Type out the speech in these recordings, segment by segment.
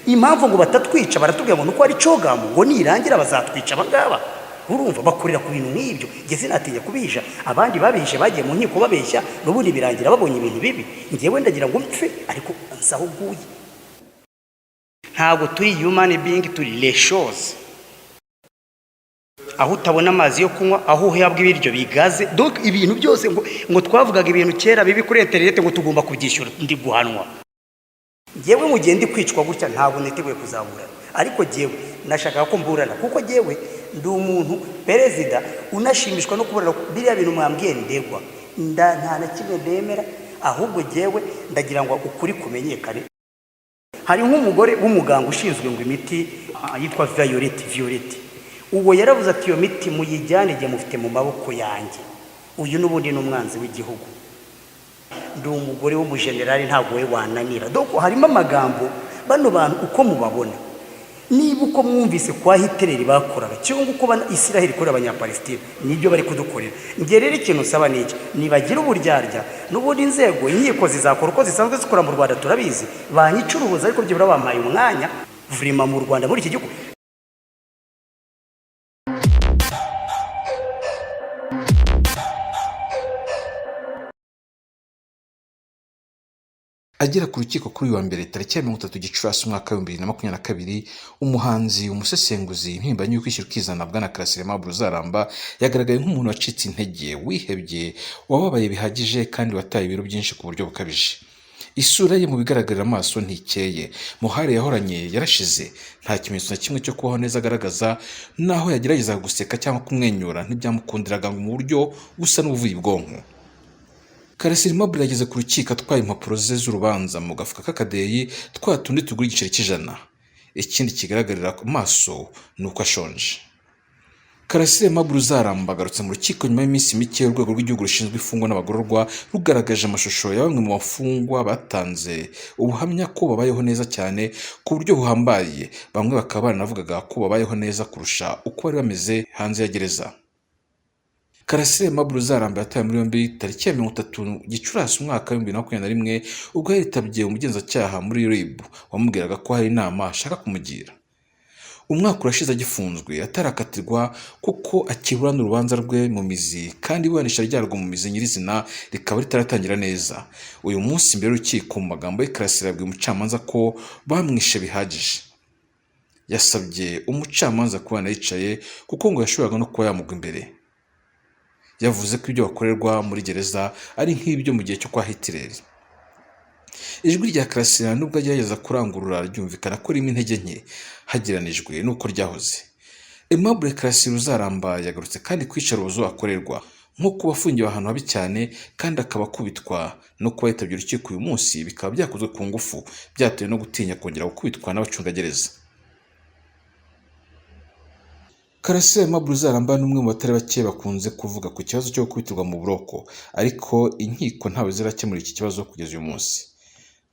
Impamvu ngo batatwica, baratubwira ngo nuko ari CHOGM, ngo nirangira bazatwica. Abangaba urumva bakorera ku bintu nk'ibyo. Njye sinatinya kubihisha. Abandi babihishe bagiye mu nkiko babeshya, n'ubundi birangira babonye ibintu bibi. Njyewe ndagira ngo mpfe, ariko nzi aho uguye. Ntabwo turi human being, turi les choses. Aho utabona amazi yo kunywa, aho uhabwa ibiryo bigaze, donc ibintu byose ngo twavugaga ibintu kera bibi kuri interineti, ngo tugomba kubyishyura. Ndi guhanwa njyewe mu gihe ndi kwicwa gutya. Ntabwo niteguye kuzaburana, ariko jyewe nashakaga ko mburana, kuko jyewe ndi umuntu, perezida, unashimishwa no kuburana. Biriya bintu mwambwiye ndegwa nda nta na kimwe ndemera, ahubwo jyewe ndagira ngo ukuri kumenyekane. Hari nk'umugore w'umuganga ushinzwe ngo imiti yitwa Violet. Violet uwo yaravuze ati: "Iyo miti muyijyane, igihe mufite mu maboko yanjye." Uyu n'ubundi ni umwanzi w'igihugu. Ndi umugore w'umujenerali, ntabwo we wananira. Donc harimo amagambo. Bano bantu uko mubabona, niba uko mwumvise kwa Hitileri bakoraga, cyangwa uko Israel ikorera Abanyapalestine, nibyo bari kudukorera. Njye rero ikintu usaba ni iki: nibagira uburyarya, n'ubundi inzego, inkiko zizakora uko zisanzwe zikora mu Rwanda, turabizi, banyicuruza, ariko byibura bampaye umwanya vurima mu Rwanda, muri iki gihugu. Agera ku rukiko kuri uyu wa mbere, tariki ya 30 Gicurasi umwaka wa 2022, umuhanzi, umusesenguzi, impirimbanyi y'ukwishyira ukizana, Bwana Karasira Aimable Uzaramba, yagaragaye nk'umuntu wacitse intege, wihebye, wababaye bihagije kandi wataye ibiro byinshi ku buryo bukabije. Isura ye mu bigaragarira amaso ntikeye, muhare yahoranye yarashize, nta kimenyetso na kimwe cyo kubaho neza agaragaza. Naho yageragezaga guseka cyangwa kumwenyura, ntibyamukundiraga mu buryo busa n'ubuvuye ubwonko. Karasira Aimable yageze ku rukiko atwaye impapuro ze z'urubanza mu gafuka k'akadeyi, twa tundi tugura igiceri cy'100. Ikindi kigaragarira ku maso ni uko ashonje. Karasira Aimable Uzaramba agarutse mu rukiko nyuma y'iminsi mike Urwego rw'Igihugu rushinzwe Imfungwa n'Abagororwa rugaragaje amashusho ya bamwe mu bafungwa batanze ubuhamya ko babayeho neza cyane ku buryo buhambaye, bamwe bakaba baranavugaga ko babayeho neza kurusha uko bari bameze hanze ya gereza. Karasira Aimable Uzaramba yatawe muri yombi tariki ya 30 Gicurasi umwaka wa 2021, ubwo yitabye umugenzacyaha muri RIB wamubwiraga ko hari inama ashaka kumugira. Umwaka urashize agifunzwe atarakatirwa, kuko akiburana urubanza rwe mu mizi, kandi iburanisha ryarwo mu mizi nyirizina rikaba ritaratangira neza. Uyu munsi imbere y'urukiko, mu magambo ye, Karasira yabwiye umucamanza ko bamwishe bihagije. Yasabye umucamanza kubana yicaye, kuko ngo yashoboraga no kuba yamugwa imbere. Yavuze ko ibyo bakorerwa muri gereza ari nk'ibyo mu gihe cyo kwa Hitileri. Ijwi rya Karasira, nubwo agerageza kurangurura, ryumvikana ko ririmo intege nke hagereranijwe n'uko ryahoze. Aimable Karasira Uzaramba yagarutse kandi ku iyicarubozo akorerwa, nko kuba afungiwe ahantu habi cyane kandi akaba akubitwa, no kuba yitabye urukiko uyu munsi bikaba byakozwe ku ngufu, byatewe no gutinya kongera gukubitwa n'abacungagereza. Karasira Aimable Uzaramba ni umwe mu batari bake bakunze kuvuga ku kibazo cyo gukubitirwa mu buroko, ariko inkiko ntawe zirakemura iki kibazo kugeza uyu munsi.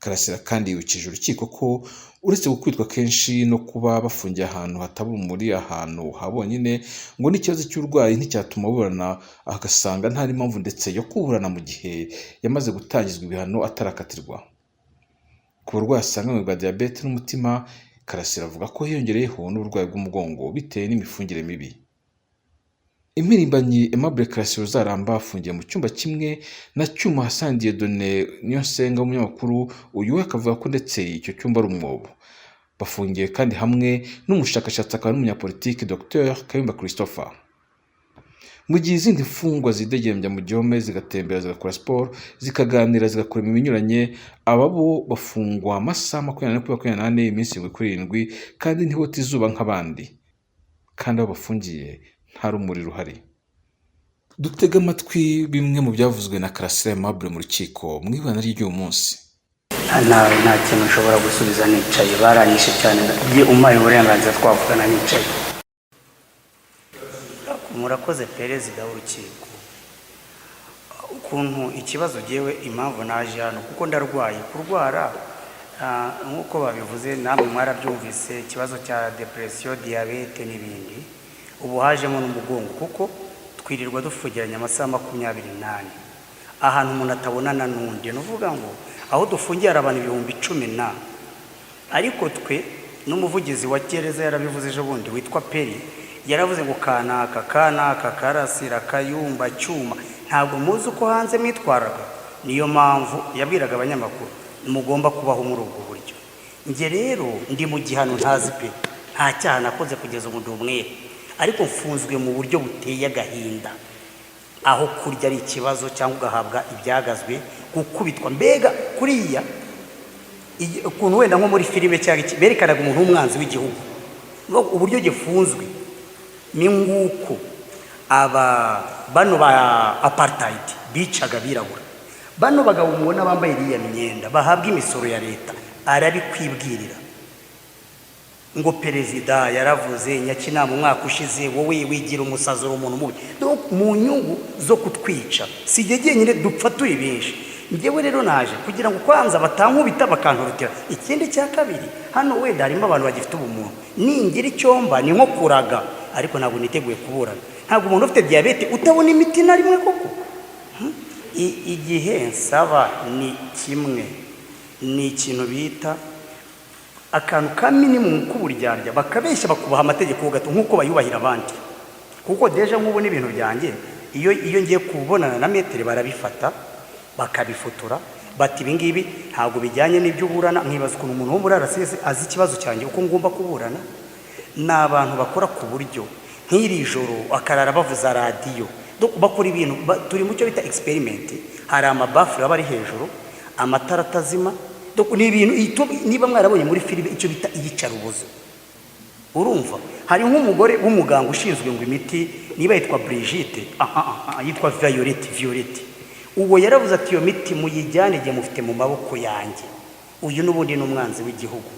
Karasira kandi yibukije urukiko ko uretse gukubitwa kenshi no kuba bafungiye ahantu hataba urumuri, ahantu ha bonyine, ngo n'ikibazo cy'uburwayi nticyatuma aburana, agasanga nta n'impamvu ndetse yo kuburana mu gihe yamaze gutangizwa ibihano atarakatirwa. Ku burwayi asanganywe bwa diyabete n'umutima, Karasira avuga ko hiyongereyeho n'uburwayi bw'umugongo bitewe n'imifungire mibi. Impirimbanyi Aimable Karasira Uzaramba afungiye mu cyumba kimwe na Cyuma Hassan Dieudonné Niyonsenga w'umunyamakuru, uyu we akavuga ko ndetse icyo cyumba ari umwobo. Bafungiye kandi hamwe n'umushakashatsi akaba n'umunyapolitiki Dr Kayumba Christopher. Mu gihe izindi mfungwa zidegembya mu gihome, zigatembera, zigakora siporo, zikaganira, zigakora imirimo inyuranye, aba bo bafungwa amasaha 24 kuri 24, iminsi 7 kuri 7, kandi ntibota izuba nk'abandi, kandi aho bafungiye nta rumuri ruhari. Dutege amatwi bimwe mu byavuzwe na Karasira Aimable mu rukiko mu ibana ry'uyu munsi. Nta kintu nshobora gusubiza nicaye. Baranyishe cyane. Umpaye uburenganzira twavugana nicaye. Murakoze, perezida w'urukiko. Ukuntu ikibazo ngewe, impamvu naje hano, kuko ndarwaye. Kurwara, nk'uko babivuze namwe mwarabyumvise, ikibazo cya dépression, diyabete n'ibindi, ubu hajemo n'umugongo, kuko twirirwa dufungiranye amasaha 24 ahantu umuntu atabonana n'undi. Ni ukuvuga ngo aho dufungiye hari abantu 10,000 na, ariko twe N'umuvugizi wa gereza yarabivuze ejo bundi witwa Peri, yaravuze ngo kanaka, kanaka, Karasira, Kayumba, Cyuma, ntabwo muzi uko hanze mwitwaraga. Niyo mpamvu yabwiraga abanyamakuru mugomba kubaho muri ubwo buryo. Njye rero ndi mu gihano ntazi pe, nta cyaha nakoze kugeza ubu, ndi umwere, ariko mfunzwe mu buryo buteye agahinda, aho kurya ari ikibazo cyangwa ugahabwa ibyagazwe, gukubitwa, mbega kuriya ukuntu wenda nko muri filime cyangwa iki berekanaga umuntu w'umwanzi w'igihugu. No, uburyo gifunzwe ni nguko aba bano ba apartheid bicaga abirabura. Bano bagabo mubona bambaye iriya myenda bahabwa imisoro ya leta, arabikwibwirira ngo perezida yaravuze Nyakinama umwaka ushize, wowe wigira umusazi, uri umuntu mubi. Donc, mu nyungu zo kutwica, si igihe jyenyine, dupfa turi benshi. Njyewe rero naje kugira ngo kwanza batankubita bakantorotera. Ikindi cya kabiri, hano wenda harimo abantu bagifite ubumuntu, ningira icyomba ni nko kuraga, ariko ntabwo niteguye kuburana. Ntabwo umuntu ufite diyabete utabona imiti na rimwe koko. Igihe nsaba ni kimwe, ni ikintu bita akantu ka minimum k'uburyarya, bakabeshya, bakubaha amategeko gato nk'uko bayubahira abandi. Kuko déjà nk'ubu n'ibintu byanjye, iyo ngiye kubonana na maître, barabifata bakabifotora, bati ibi ngibi ntabwo bijyanye n'ibyo uburana. Nkibaza ukuntu umuntu wo muri RCS azi ikibazo cyanjye uko ngomba kuburana. Ni abantu bakora ku buryo nk'iri joro akarara bavuza radiyo. Donc, bakora ibintu turi mu cyo bita experiment. Hari amabafure aba ari hejuru, amatara atazima. Donc, ni ibintu niba mwarabonye muri filime icyo bita iyicarubozo. Urumva hari nk'umugore w'umuganga ushinzwe ngo imiti, niba yitwa Brigitte, aha, yitwa Violette. Violette uwo yaravuze ati iyo miti muyijyane igihe mufite mu maboko yanjye. Uyu n'ubundi ni umwanzi w'igihugu.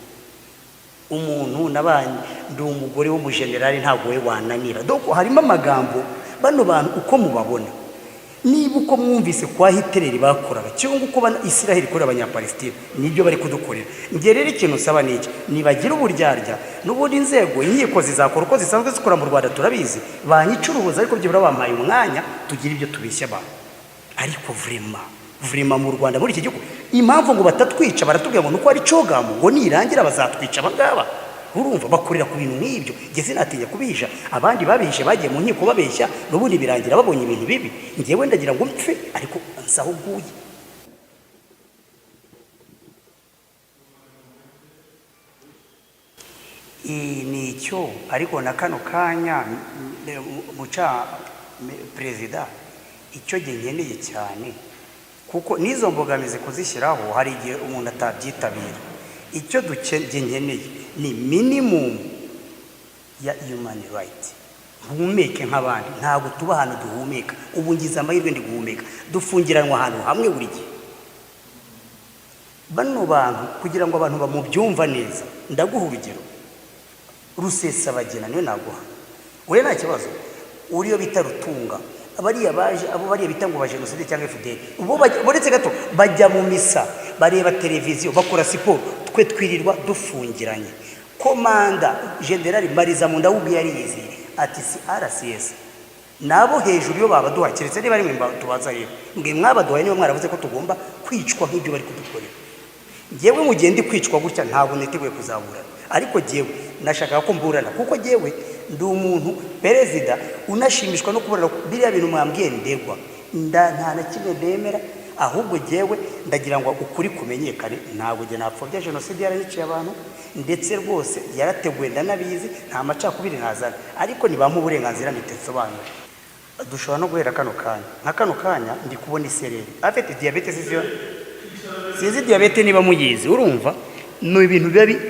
Umuntu nabanye, ndi umugore w'umujenerali, ntabwo we wananira. Donc harimo amagambo. Bano bantu uko mubabona, niba uko mwumvise kwa Hitileri bakoraga cyangwa uko Israel ikorera Abanyapalestina, nibyo bari kudukorera. Njye rero ikintu nsaba ni iki: nibagira uburyarya, n'ubundi inzego, inkiko zizakora uko zisanzwe zikora mu Rwanda, turabizi, banyica urubozo, ariko byibura bampaye umwanya tugira ibyo tubeshya abantu. Ariko vraiment, vraiment, mu Rwanda, muri iki gihugu, impamvu ngo batatwica, baratubwira ngo nuko ari CHOGM, ngo nirangira bazatwica. Abangaba urumva bakorera ku bintu nk'ibyo. Njye sinatinya kubihisha, abandi babihishe bagiye mu nkiko babeshya, n'ubundi birangira babonye ibintu bibi. Njyewe ndagira ngo mpfe ariko nzi aho nguye. Ni icyo, ariko na kano kanya muca perezida, icyo gihe nkeneye cyane, kuko n'izo mbogamizi kuzishyiraho hari igihe umuntu atabyitabira. Icyo nkeneye ni minimum ya human right, mpumeke nk'abandi. Ntabwo tuba ahantu duhumeka. Ubu ngize amahirwe ndi guhumeka, dufungiranwa ahantu hamwe buri gihe. Bano bantu, kugira ngo abantu bamubyumva neza, ndaguha urugero. Rusesabagina niwe naguha, we nta kibazo. Uriyo bita Rutunga, bariya baje, abo bariya bita ngo ba jenoside cyangwa FDL, bo uretse gato bajya mu misa, bareba televiziyo, bakora siporo. Twe twirirwa dufungiranye. Komanda generali Marizamunda we ubwe yariyizeye ati si RCS nabo hejuru iyo babaduha, keretse niba ari mwe tubaza rero, mwe mwabaduhaye, niba mwaravuze ko tugomba kwicwa nk'ibyo bari kudukorera. Njyewe mu gihe ndi kwicwa gutya, ntabwo niteguye kuzaburana, ariko jyewe nashakaga ko mburana, kuko jyewe ndi umuntu, perezida, unashimishwa no kuburana. Biriya bintu mwambwiye ndegwa nda nta na kimwe nemera, ahubwo jyewe ndagira ngo ukuri kumenyekane. Ntabwo jye napfobya jenoside, yaraniciye abantu, ndetse rwose yarateguwe, ndanabizi, nta macakubiri nazana, ariko nibampa uburenganzira mpite nsobanura. Dushobora no guhera kano kanya, nka kano kanya ndi kubona isereri afite diyabete, sizo sinzi diyabete niba muyizi. Urumva ni ibintu biba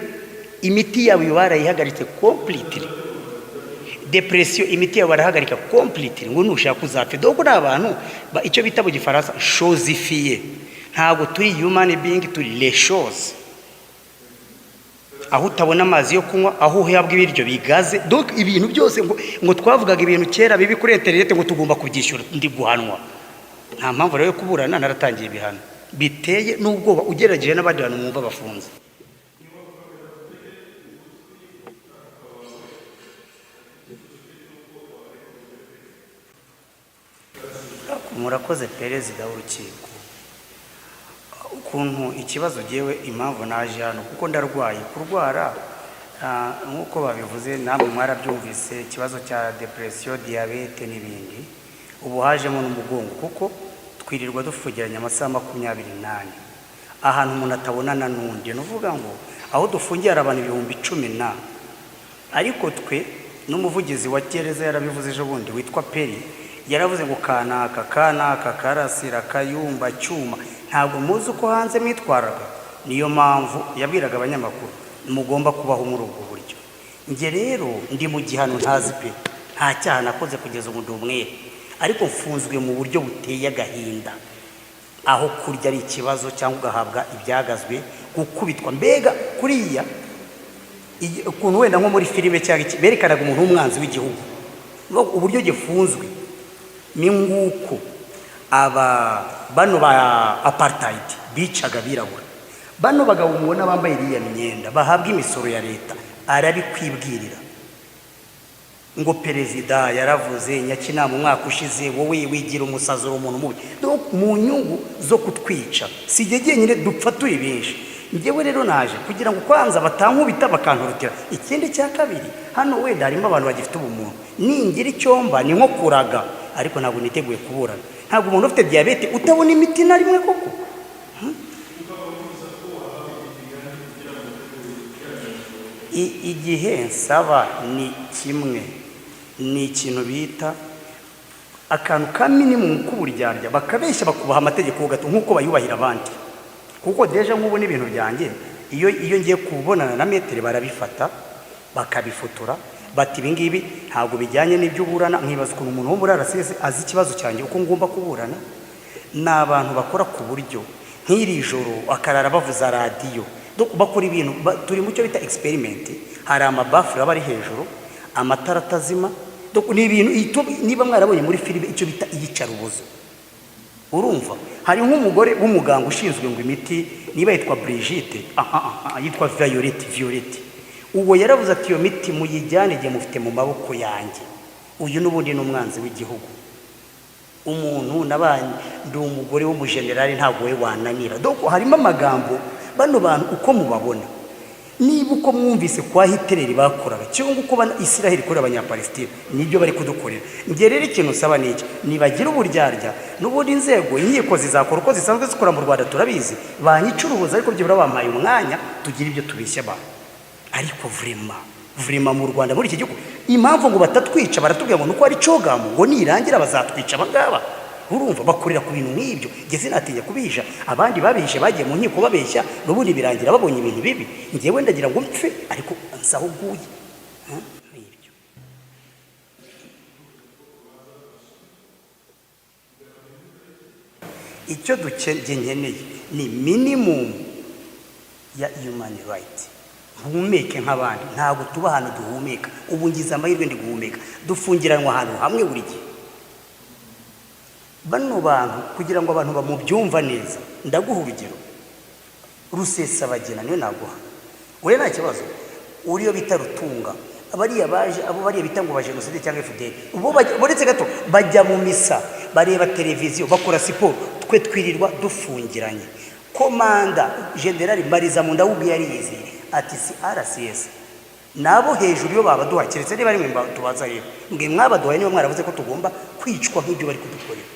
imiti yabo barayihagaritse completely, depression imiti yabo barahagarika completely, ngo nushaka uzapfe. Dore ni abantu icyo bita mu Gifaransa chosifié. Ntabwo turi human being, turi les choses. Aho utabona amazi yo kunywa, aho uhabwa ibiryo bigaze. Donc ibintu byose ngo twavugaga ibintu kera bibi kuri interineti, ngo tugomba kubyishyura. Ndi guhanwa, nta mpamvu rero yo kuburana naratangiye ibihano biteye n'ubwoba ugereranyije n'abandi bantu mwumva bafunze. Murakoze, perezida w'urukiko. Ukuntu ikibazo, ngewe impamvu naje hano, kuko ndarwaye. Kurwara Nk'uko babivuze, namwe mwarabyumvise, ikibazo cya dépression, diyabete n'ibindi. Ubu hajemo n'umugongo, kuko twirirwa dufungiranye amasaha 24 ahantu umuntu atabonana n'undi. Ni ukuvuga ngo aho dufungiye hari abantu 10,000 na, ariko twe n'umuvugizi wa gereza yarabivuze ejo bundi witwa Peri, yaravuze ngo kanaka, kanaka, Karasira, Kayumba, Cyuma, ntabwo muzi uko hanze mwitwaraga. Niyo mpamvu yabwiraga abanyamakuru mugomba kubaho muri ubwo buryo. Njye rero ndi mu gihano ntazi pe, nta cyaha nakoze, kugeza ubu ndi umwere, ariko mfunzwe mu buryo buteye agahinda, aho kurya ari ikibazo cyangwa ugahabwa ibyagazwe, gukubitwa, mbega kuriya ukuntu wenda nko muri filime cyangwa iki berekanaga umuntu w'umwanzi w'igihugu. Uburyo gifunzwe ni nguko aba bano ba apartheid bicaga abirabura. Bano bagabo mubona bambaye iriya myenda bahabwa imisoro ya leta, arabikwibwirira ngo perezida yaravuze Nyakinama umwaka ushize, wowe wigira umusazi, uri umuntu mubi. Donc, mu nyungu zo kutwica. Si jye jyenyine, dupfa turi benshi. Njyewe rero naje kugira ngo kwanza batankubita bakantorotera. Ikindi cya kabiri, hano wenda harimo abantu bagifite ubumuntu, ningira icyomba ni nko kuraga, ariko ntabwo niteguye kuburana. Ntabwo umuntu ufite diyabete utabona imiti na rimwe koko. Igihe nsaba ni kimwe, ni ikintu bita akantu ka minimum k'uburyarya, bakabeshya, bakubaha amategeko gato nk'uko bayubahira abandi, kuko déjà nk'ubu n'ibintu byanjye, iyo ngiye kubonana na maître barabifata bakabifotora, bati ibi ngibi ntabwo bijyanye n'ibyo uburana. Nkibaza ukuntu umuntu wo muri RCS azi ikibazo cyanjye uko ngomba kuburana. Ni abantu bakora ku buryo nk'iri joro akarara bavuza radiyo. Donc, bakora ibintu turi mu cyo bita experiment. Hari amabafure aba ari hejuru, amatara atazima. Donc, ni ibintu niba mwarabonye muri filime icyo bita iyicarubozo. Urumva hari nk'umugore w'umuganga ushinzwe ngo imiti, niba yitwa Brigitte, yitwa Violette. Violette uwo yaravuze ati iyo miti muyijyane igihe mufite mu maboko yanjye. Uyu n'ubundi ni umwanzi w'igihugu. Umuntu nabanye, ndi umugore w'umujenerali, ntabwo we wananira. Donc harimo amagambo. Bano bantu uko mubabona, niba uko mwumvise kwa Hitileri bakoraga cyangwa uko Israel ikorera Abanyapalestine, nibyo bari kudukorera. Njye rero ikintu usaba ni iki? Nibagira uburyarya, n'ubundi inzego, inkiko zizakora uko zisanzwe zikora mu Rwanda, turabizi, banyica urubozo, ariko byibura bampaye umwanya tugire ibyo tubeshya abantu. Ariko vraiment, vraiment, mu Rwanda, muri iki gihugu, impamvu ngo batatwica, baratubwira ngo nuko ari CHOGM, ngo nirangira bazatwica. Abangaba urumva bakorera ku bintu nk'ibyo. Njye sinatinya kubihisha, abandi babihishe bagiye mu nkiko babeshya, n'ubundi birangira babonye ibintu bibi. Njyewe ndagira ngo mpfe ariko nzi aho nguye. Nk'ibyo. Icyo nkeneye ni minimum ya human right, mpumeke nk'abandi. Ntabwo tuba ahantu duhumeka. Ubu ngize amahirwe ndi guhumeka, dufungiranwa ahantu hamwe buri gihe. Bano bantu, kugira ngo abantu bamubyumva neza, ndaguha urugero. Rusesabagina niwe naguha, we nta kibazo. Uriyo bita Rutunga, bariya baje, abo bariya bita ngo ba jenoside cyangwa FDL, bo uretse gato bajya mu misa, bareba televiziyo, bakora siporo. Twe twirirwa dufungiranye. Komanda generali Marizamunda we ubwe yari yizeye ati si RCS nabo hejuru iyo babaduha, keretse niba ari mwe tubaza rero, mwe mwabaduhaye, niba mwaravuze ko tugomba kwicwa nk'ibyo bari kudukorera.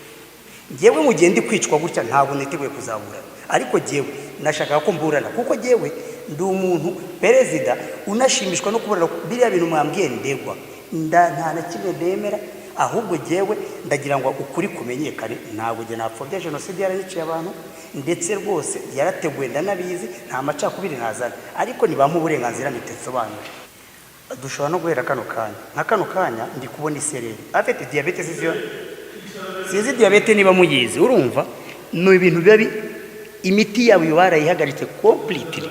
Njyewe mu gihe ndi kwicwa gutya, ntabwo niteguye kuzaburana, ariko jyewe nashakaga ko mburana, kuko jyewe ndi umuntu perezida unashimishwa no kuburana. Biriya bintu mwambwiye ndegwa nda nta na kimwe nemera, ahubwo jyewe ndagira ngo ukuri kumenyekane. Ntabwo jye napfobya jenoside, yaraniciye abantu, ndetse rwose yarateguwe, ndanabizi, nta macakubiri nazana, ariko nibampa uburenganzira mpite nsobanure. Dushobora no guhera kano kanya, nka kano kanya ndi kubona isereri afite diyabete. Sizo sinzi diyabete niba muyizi. Urumva ni ibintu biba imiti yabo iyo barayihagaritse completely.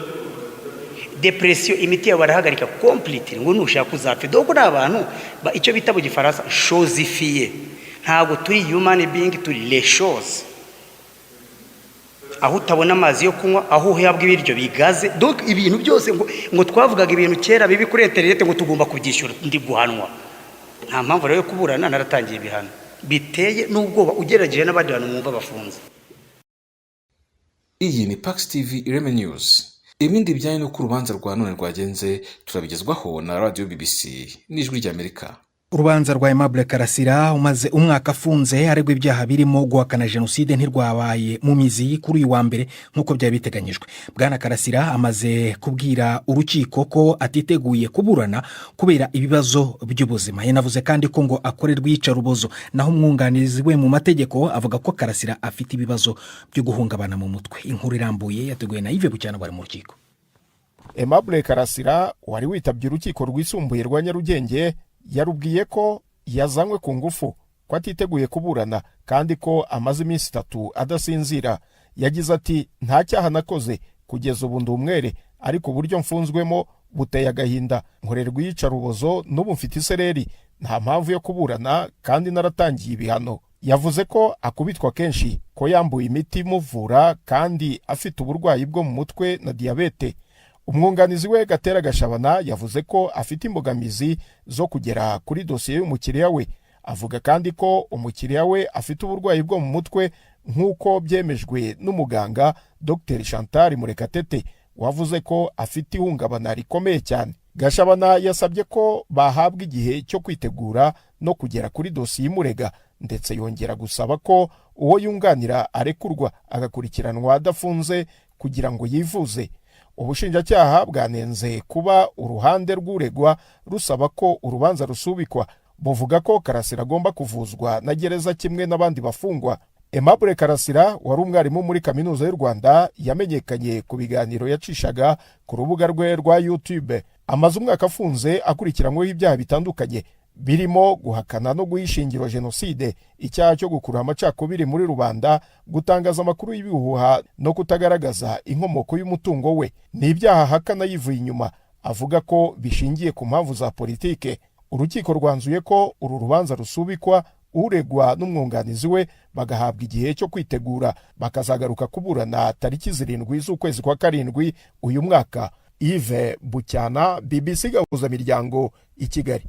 Dépression, imiti yabo barahagarika completely, ngo nushaka uzapfe. Donc ni abantu icyo bita mu Gifaransa chosifié. Ntabwo turi human being, turi les choses, aho utabona amazi yo kunywa, aho uhabwa ibiryo bigaze. Donc ibintu byose ngo twavugaga ibintu kera bibi kuri interineti, ngo tugomba kubyishyura. Ndi guhanwa, nta mpamvu rero yo kuburana, naratangiye ibihano biteye n'ubwoba ugereranyije n'abandi bantu mwumva bafunze. Iyi ni Pax TV Ireme News. Ibindi bijyanye n'uko urubanza rwa none rwagenze turabigezwaho na Radiyo BBC n'Ijwi ry'Amerika. Urubanza rwa Aimable Karasira umaze umwaka afunze aregwa ibyaha birimo guhakana jenoside ntirwabaye mu mizi kuri uyu wa mbere nk'uko byari biteganyijwe. Bwana Karasira amaze kubwira urukiko ko atiteguye kuburana kubera ibibazo by'ubuzima. Yanavuze kandi ko ngo akorerwa iyicarubozo. Naho umwunganizi we mu mategeko avuga ko Karasira afite ibibazo byo guhungabana mu mutwe. Inkuru irambuye yateguwe na Yves Bucyana bari mu rukiko. Aimable Karasira wari witabye Urukiko Rwisumbuye rwa Nyarugenge yarubwiye ko yazanywe ku ngufu, ko atiteguye kuburana kandi ko amaze iminsi 3 adasinzira. Yagize ati: "Nta cyaha nakoze, kugeza ubu ndi umwere, ariko uburyo mfunzwemo buteye agahinda. Nkorerwa iyicarubozo, n'ubu mfite isereri. Nta mpamvu yo kuburana kandi naratangiye ibihano." Yavuze ko akubitwa kenshi, ko yambuye imiti imuvura kandi afite uburwayi bwo mu mutwe na diyabete. Umwunganizi we Gatera Gashabana yavuze ko afite imbogamizi zo kugera kuri dosiye y'umukiriya we. Avuga kandi ko umukiriya we afite uburwayi bwo mu mutwe nk'uko byemejwe n'umuganga Dr Chantal Murekatete, wavuze ko afite ihungabana rikomeye cyane. Gashabana yasabye ko bahabwa igihe cyo kwitegura no kugera kuri dosiye imurega, ndetse yongera gusaba ko uwo yunganira arekurwa agakurikiranwa adafunze kugira ngo yivuze. Ubushinjacyaha bwanenze kuba uruhande rw'uregwa rusaba ko urubanza rusubikwa, buvuga ko Karasira agomba kuvuzwa na gereza kimwe n'abandi bafungwa. Aimable Karasira wari umwarimu muri Kaminuza y'u Rwanda yamenyekanye ku biganiro yacishaga ku rubuga rwe rwa YouTube. Amaze umwaka afunze akurikiranyweho ibyaha bitandukanye birimo guhakana no guha ishingiro jenoside, icyaha cyo gukurura amacakubiri muri rubanda, gutangaza amakuru y'ibihuha no kutagaragaza inkomoko y'umutungo we. Ni ibyaha ahakana yivuye inyuma, avuga ko bishingiye ku mpamvu za politike. Urukiko rwanzuye ko uru rubanza rusubikwa, uregwa n'umwunganizi we bagahabwa igihe cyo kwitegura, bakazagaruka kuburana tariki 7 z'ukwezi kwa karindwi uyu mwaka. Yves Bucyana, BBC Gahuzamiryango, i Kigali.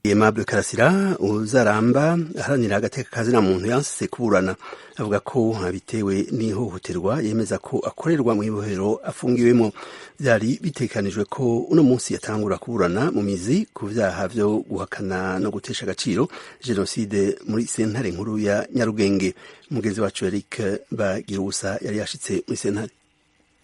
Aimable Karasira Uzaramba aharanira agateka kazina muntu yanse kuburana, avuga ko bitewe n'ihohoterwa yemeza ko akorerwa mu ibohero afungiwemo. Byari bitekanijwe ko uno munsi yatangura kuburana mu mizi ku vyaha vyo guhakana no gutesha agaciro jenoside muri Sentare Nkuru ya Nyarugenge. Mugenzi wacu Eric Bagirusa yari yashitse muri sentare.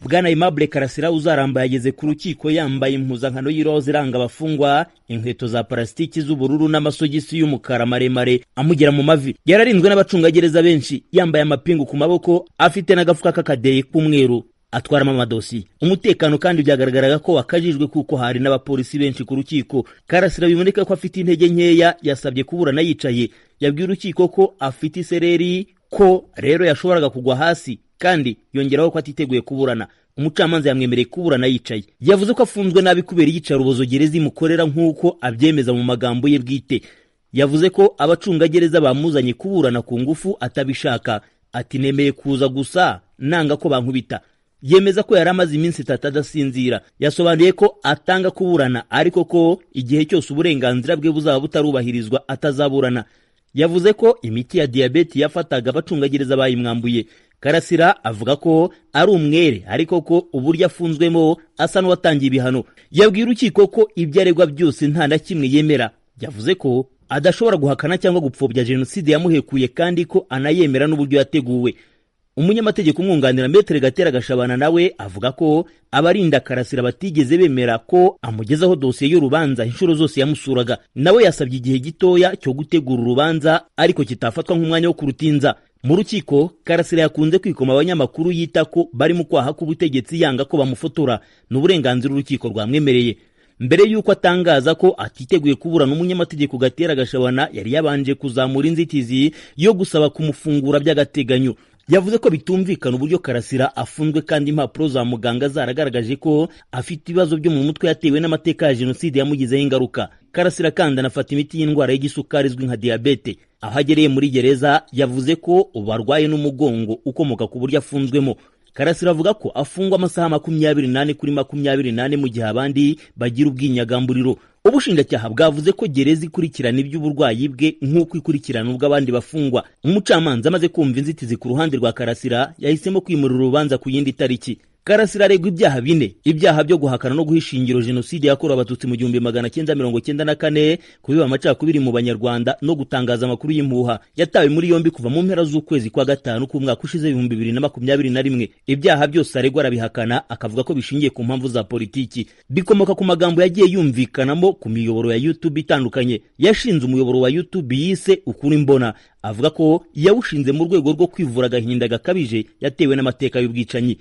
Bwana Aimable Karasira Uzaramba yageze ku rukiko yambaye impuzankano y'iroza iranga abafungwa, inkweto za parasitiki z'ubururu n'amasogisi y'umukara maremare amugera mu mavi. Yararinzwe n'abacungagereza benshi, yambaye amapingu ku maboko, afite n'agafuka k'akadeyi k'umweru atwaramo amadosiye. Umutekano kandi byagaragaraga ko wakajijwe kuko hari n'abapolisi benshi ku rukiko. Karasira biboneka ko afite intege nkeya, yasabye kuburana yicaye. Yabwiye urukiko ko afite isereri, ko rero yashoboraga kugwa hasi, kandi yongeraho ko atiteguye kuburana. Umucamanza yamwemereye kuburana yicaye. Yavuze ko afunzwe nabi kubera iyicarubozo gereza imukorera nk'uko abyemeza mu magambo ye bwite. Yavuze ko abacungagereza bamuzanye kuburana ku ngufu atabishaka. Ati: "Nemeye kuza gusa nanga ko bankubita." Yemeza ko yari amaze iminsi 3 adasinzira. Yasobanuye ko atanga kuburana, ariko ko igihe cyose uburenganzira bwe buzaba butarubahirizwa atazaburana. Yavuze ko imiti ya diyabeti yafataga abacungagereza bayimwambuye. Karasira avuga ko ari umwere, ariko ko uburyo afunzwemo asa n'uwatangiye ibihano. Yabwiye urukiko ko ibyo aregwa byose nta na kimwe yemera. Yavuze ko adashobora guhakana cyangwa gupfobya jenoside yamuhekuye, kandi ko anayemera n'uburyo yateguwe. Umunyamategeko umwunganira Maître Gatera Gashabana nawe avuga ko abarinda Karasira batigeze bemera ko amugezaho dosiye y'urubanza inshuro zose yamusuraga. Nawe yasabye igihe gitoya cyo gutegura urubanza, ariko kitafatwa nk'umwanya wo kurutinza. Mu rukiko Karasira yakunze kwikoma abanyamakuru yita ko bari mu kwaha k'ubutegetsi, yanga ko bamufotora. Ni uburenganzira urukiko rwamwemereye. Mbere y'uko atangaza ko atiteguye kuburana, umunyamategeko Gatera Gashabana yari yabanje kuzamura inzitizi yo gusaba kumufungura by'agateganyo. Yavuze ko bitumvikana uburyo Karasira afunzwe kandi impapuro za muganga zaragaragaje ko afite ibibazo byo mu mutwe yatewe n'amateka ya jenoside yamugizeho ingaruka. Karasira kandi anafata imiti y'indwara y'igisukari izwi nka diyabete. Aho agereye muri gereza yavuze ko ubu arwaye n'umugongo ukomoka ku buryo afunzwemo. Karasira avuga ko afungwa amasaha 24 kuri 24 mu gihe abandi bagira ubwinyagamburiro. Ubushinjacyaha bwavuze ko gereza ikurikirana iby'uburwayi bwe nk'uko ikurikirana ubw'abandi bafungwa. Umucamanza amaze kumva inzitizi ku ruhande rwa Karasira, yahisemo kwimurira urubanza ku yindi tariki. Karasira aregwa ibyaha bine: ibyaha byo guhakana no guha ishingiro jenoside yakorewe Abatutsi mu 1994, kubiba amacakubiri mu Banyarwanda no gutangaza amakuru y'impuha. Yatawe muri yombi kuva mu mpera z'ukwezi kwa gatanu k'umwaka ushize 2021. Ibyaha byose aregwa arabihakana, akavuga ko bishingiye ku mpamvu za politiki, bikomoka ku magambo yagiye yumvikanamo ku miyoboro ya YouTube itandukanye. Yashinze umuyoboro wa YouTube yise Ukuri Mbona, avuga ko yawushinze mu rwego rwo kwivura agahinda gakabije yatewe n'amateka y'ubwicanyi.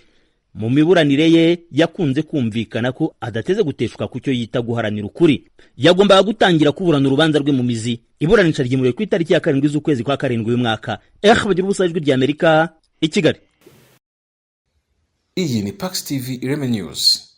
Mu miburanire ye yakunze kumvikana ko adateze guteshuka ku cyo yita guharanira ukuri. Yagombaga gutangira kuburana urubanza rwe mu mizi. Iburanisha ryimuriwe ku itariki ya 7 z'ukwezi kwa karindwi uyu mwaka. Bagira Ubusa, Ijwi ry'Amerika, i Kigali. Iyi ni Pax TV Ireme News.